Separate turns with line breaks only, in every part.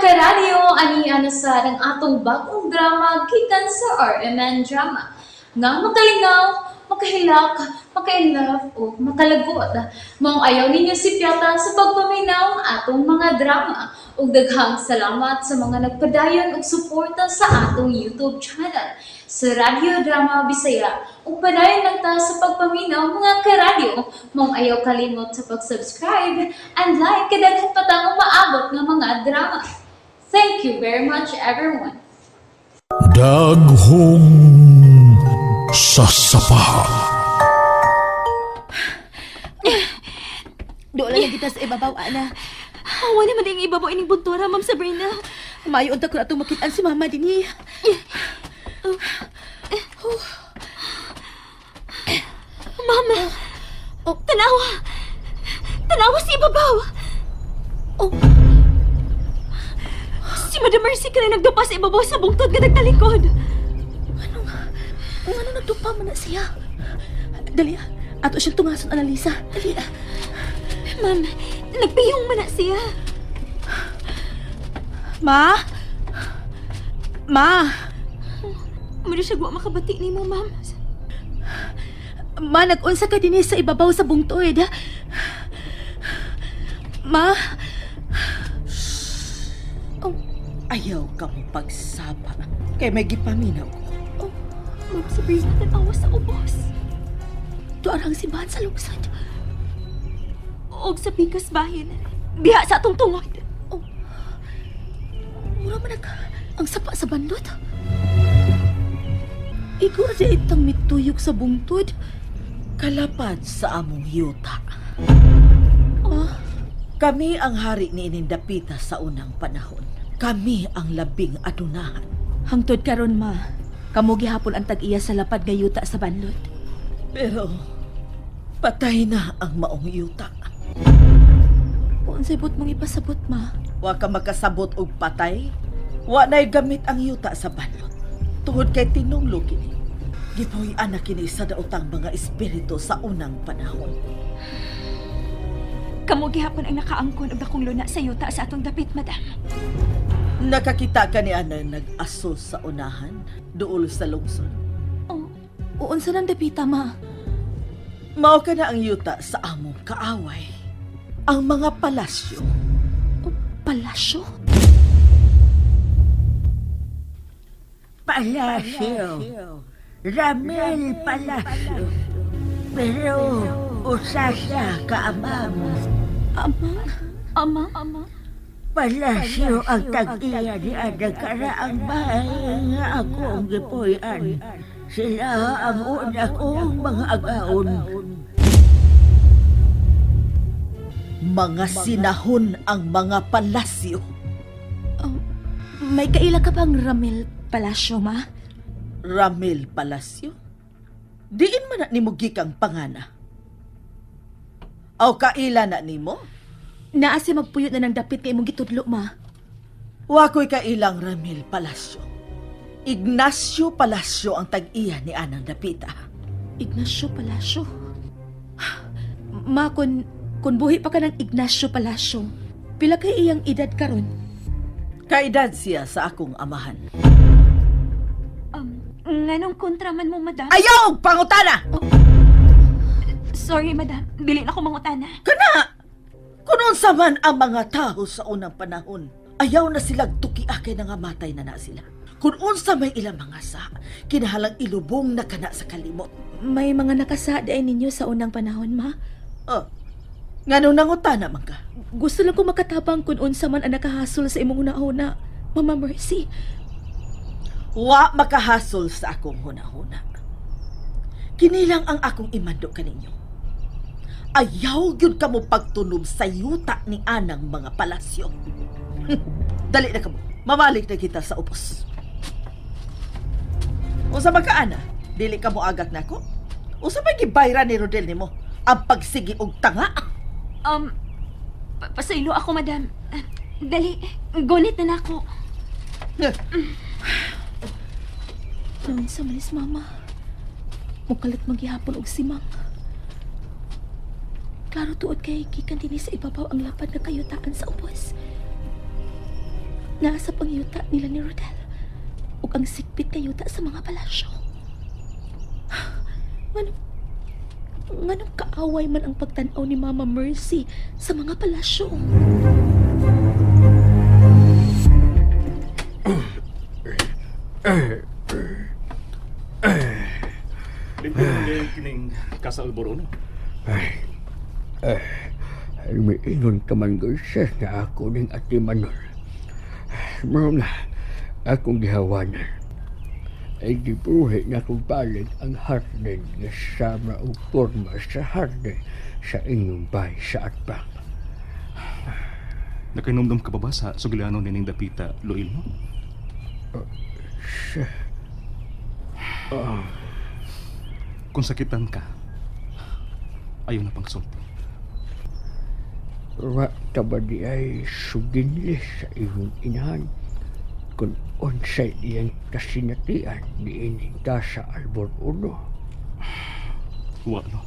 Karadyo, ani na sad ang atong bagong drama gikan sa RMN Drama nga makalingaw, makahilak, maka-inlove o makalagot. Maong ayaw ninyo sipyata sa pagpaminaw ang atong mga drama. Ug daghang salamat sa mga nagpadayon og suporta sa atong YouTube channel sa Radyo Drama Bisaya. Ug padayon lang ta sa pagpaminaw, mga karadyo. Maong ayaw kalimot sa pag-subscribe and like kay daghan pa tang umaabot nga mga drama. Thank you very much, everyone.
Daghong sasapa.
Doon lang kita sa ibabaw, ana.
Awa naman ang ibabaw ining buntura, Ma'am Sabrina.
Maayo unta ko na itong makitaan si Mama dinhi.
Mama! Oh, tanawa! Tanawa sa ibabaw!
Oh.
Si Madam Mercy ka na nagdupa sa ibabaw sa bungtod nga nagtalikod.
Kung ano nagdupa man na siya. Dali, ah. Ato siyang tungason, Analisa. Dali, ah.
Ma'am, nagpiyong man na siya.
Ma? Ma?
Muna siya wa makabati nimo, ma'am.
Ma, nag-unsa ka dinhi sa ibabaw sa bungtod. Ma? Oh,
Ayaw ka mo pagsaba. Kay may gipaminaw ko.
Ma'am Sabrina, tanawa sa ubos.
Tuarang simbahan sa lungsod.
Og sa pikas bahin. Biha sa atong tungod.
Oh. Mura man ang sapa sa bandot. Igor di itang mituyok sa bungtod.
Kalapad sa among yuta.
Ah,
Kami ang hari ni Inindapita sa unang panahon. Kami ang labing adunahan.
Hangtod karon, ma. Kamo gihapon ang tag-iya sa lapad nga yuta sa banlot.
Pero patay na ang maong yuta.
Unsay but mong ipasabot, ma?
Wa ka makasabot og patay. Wa na'y gamit ang yuta sa banlot. Tungod kay tinunglo kini. Gipuy-an na kini sa daotang mga espiritu sa unang panahon.
Kamo gihapon ang nakaangkon og dakong luna sa yuta sa atong dapit, madam.
Nakakita ka ni Ana nag-aso sa unahan, duol sa lungsod.
Oh,
Uunsa nang dapita, ma?
Mao ka na ang yuta sa among kaaway. Ang mga palasyo.
O, palasyo?
Palacio. Ramil Palacio. Pero usa siya ka amang.
Amang?
Ama, ama.
Palacio ang tag-iya ni Ada karaang bahay nga ako ang gipuy-an. Sila ang una kong mga agaon.
Mga sinahon ang mga palasyo.
Oh, may kaila ka bang Ramil Palasyo, ma?
Ramil Palacio? Diin man na nimo gikang pangana. Aw kaila na nimo?
Naa siya magpuyot na ng dapit nga imong gitudlo, ma.
Wa ko'y kailang Ramil Palacio. Ignacio Palacio ang tag-iya ni Anang Dapita.
Ignacio Palacio. Ma, kun buhi pa ka ng Ignacio Palacio, pila kay iyang edad karon?
Kaedad siya sa akong amahan.
Nganong kontra man mo, madam?
Ayaw og pangutana!
Sorry, madam. Dili na ko mangutana.
Kana! Kung unsa man ang mga tao sa unang panahon, ayaw na silag tukiakay na nga matay na na sila. Kung unsa may ilang mga sa, kinahalang ilubong na kana sa kalimot.
May mga nakasaad ay ninyo sa unang panahon, ma.
Oh, ngano nangutana man ka?
Gusto lang ko makatabang kung unsa man ang nakahasol sa imong una-una, Mama Mercy.
Wa makahasol sa akong hunahuna. Kinilang ang akong imando kaninyo. Ayaw gyud kamo pagtunob sa yuta ni anang mga palasyo. Dali na kamo. Mamalik na kita sa ubos. Unsa man ka, ana? Dili ka mo agak nako? Unsa may gibayra ni Rodel nimo? Ang pagsigi og tanga?
Pasaylo ako, madam. Dali, gunit na nako.
Noon sa manis, Mama. Mukalit maghihapon og simang. Klaro tuod kay gikan dinhi sa ibabaw ang lapad nga kayutaan sa ubos. Naa sa pangyuta nila ni Rodel ug ang sikpit nga yuta sa mga palasyo. Nganong nganong kaaway man ang pagtan-aw ni Mama Mercy sa mga palasyo?
Limpyo man kay kining Casa Alborono.
Ay, eh, miingon ka man gud, sir, na ako ning atimanon. Mao nga, akong gihawanan. Ay gibuhi na kong balik ang hardin nga sama og porma sa hardin sa inyong bay sa atbang.
Nakainomdom ka ba ba sa sugilano nining dapita Luil mo? Kung sakitan ka, ayaw na pang sulti.
Wa ka ba di ay suginli sa iyong inahan kung unsay iyang kasinatian niining ka sa Albor Uno?
Wa no.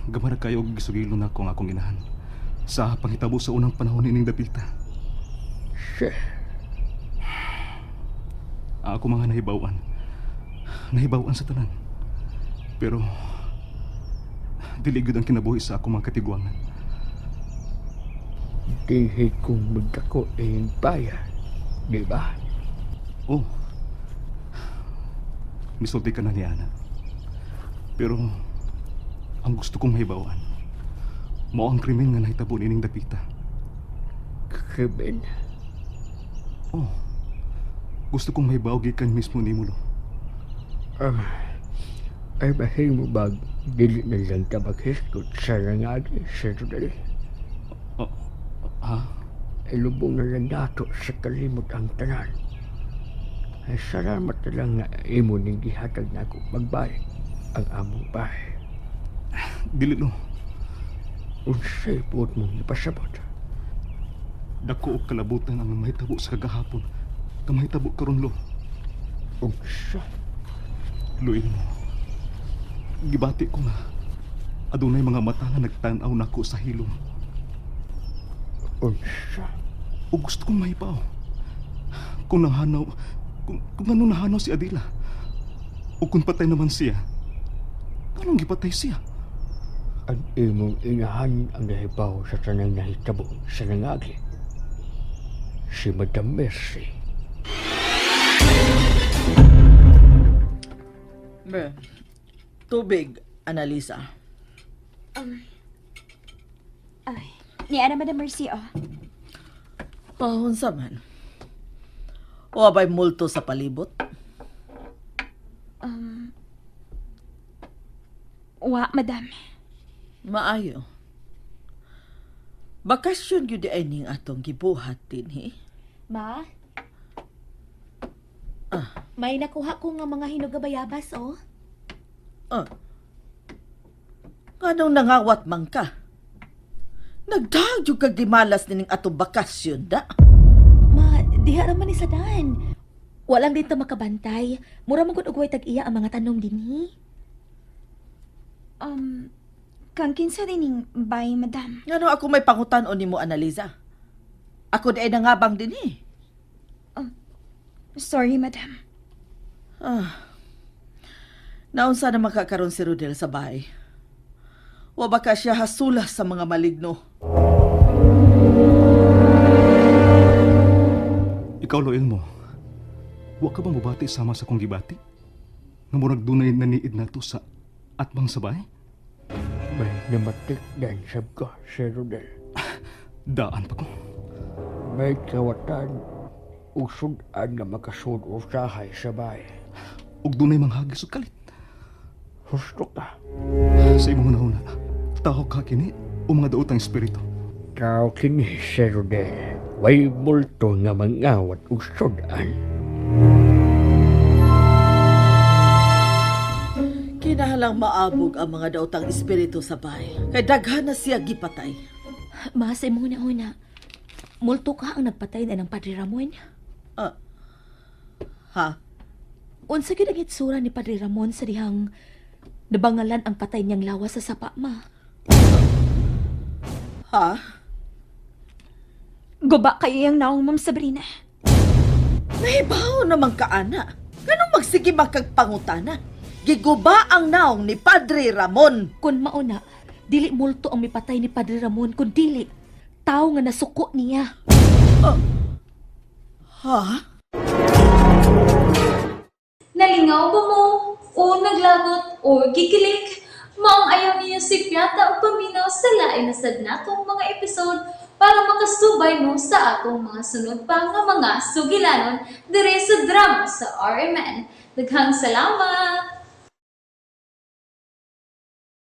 Gamara kayo og gisugilo na ko ang akong inahan sa panghitabo sa unang panahon nining dapita.
Siya,
Ang ako mga nahibawan. Nahibawan sa tanan. Pero dili gyud ang kinabuhi sa akong mga katiguangan.
dihi kong magdako iyong bayan, di ba?
Oh. Misulti ka na ni Ana. Pero ang gusto kong mahibawan, mao ang krimen nga nahitabo nining dapita.
Krimen.
Oh. Gusto kong mahibaw gikan mismo nimo lo.
Ah, ay mahimo bag dili na lang ta maghisgot sa rangagi, Sir Rodel.
Oh, ha?
Ilubong na lang nato sa kalimot ang tanan. Ay salamat na lang nga imo ning gihatag nako magbalik ang among bahay.
Dili lo.
Unsay buot mong ipasabot?
Dako og kalabutan ang mahitabo sa kagahapon. Nga mahitabo karon lo.
Unsa?
Luil mo. Gibati ko nga. Adunay mga mata nga nagtan-aw nako sa hilom.
Unsa?
O gusto kong mahibaw. Kung nahanaw, kung ano nahanaw si Adela. O kung patay naman siya, anong gipatay siya?
Ang imong inahan ang nahibaw sa tanang nahitabo sa nangagi. Si Madam Mercy.
Be, tubig, Analisa.
Ay, ni Ana Madam Mercy, oh.
Pahon sa man. Wa ba'y multo sa palibot?
Wa, Madam.
Maayo. Bakasyon gyud ay ning atong gibuhat dinhi.
Ma? May nakuha ko nga mga hinog nga bayabas, oh.
Ah. Nganong nangawat man ka? Nagdahag jud kag gimalas nining atong bakasyon da.
Ma, diha raman ni sa dan. Walang dito makabantay. Mura man gud og way tag-iya ang mga tanom dinhi.
Kang kinsa dining bay, Madam.
Ngano ako may pangutan-on nimo, Analisa? Ako di ay nangabang dinhi.
Sorry, Madam.
Ah. Naunsa na makakaroon si Rodel sa bahay? Wa baka siya hasula sa mga maligno.
Ikaw, Loel mo, wa ka ba mubati sama sa kong gibati? Nga murag dunay naniid nato sa atbang sabay?
May namatik dan sab ko, Sir Rodel.
Daan pa ko.
May kawatan ug sud-an nga makasud usahay sa bahay.
Ug dunay manghagis og kalit.
Husto ka.
Sa imong hunahuna, tao ka kini o mga daotang espiritu.
Tao kini, Sir Rodel. Way multo nga mangawat ug sud-an.
Kinahalang maabog ang mga daotang espiritu sa bahay. Kay daghan na siya gipatay.
Ma, sa imong una, multo ka ang nagpatay na ng Padre Ramon.
Ah. Ha?
Unsa gyud ang hitsura ni Padre Ramon sa dihang nabangalan ang patay niyang lawas sa sapa, ma?
Ha?
Guba kay iyang naong, Ma'am Sabrina.
Nahibaw naman ka, ana. Ganong magsige makagpangutana. Giguba ang naong ni Padre Ramon.
Kun mauna, dili multo ang mipatay ni Padre Ramon kun dili tao nga nasuko niya.
Ha?
Nalingaw ba mo? O naglagot o gikilig? Maong ayaw niyo si Piata o paminaw sa lain na sad natong mga episode para makasubay mo sa atong mga sunod pa nga mga sugilanon dire sa drama sa RMN. Daghang salamat!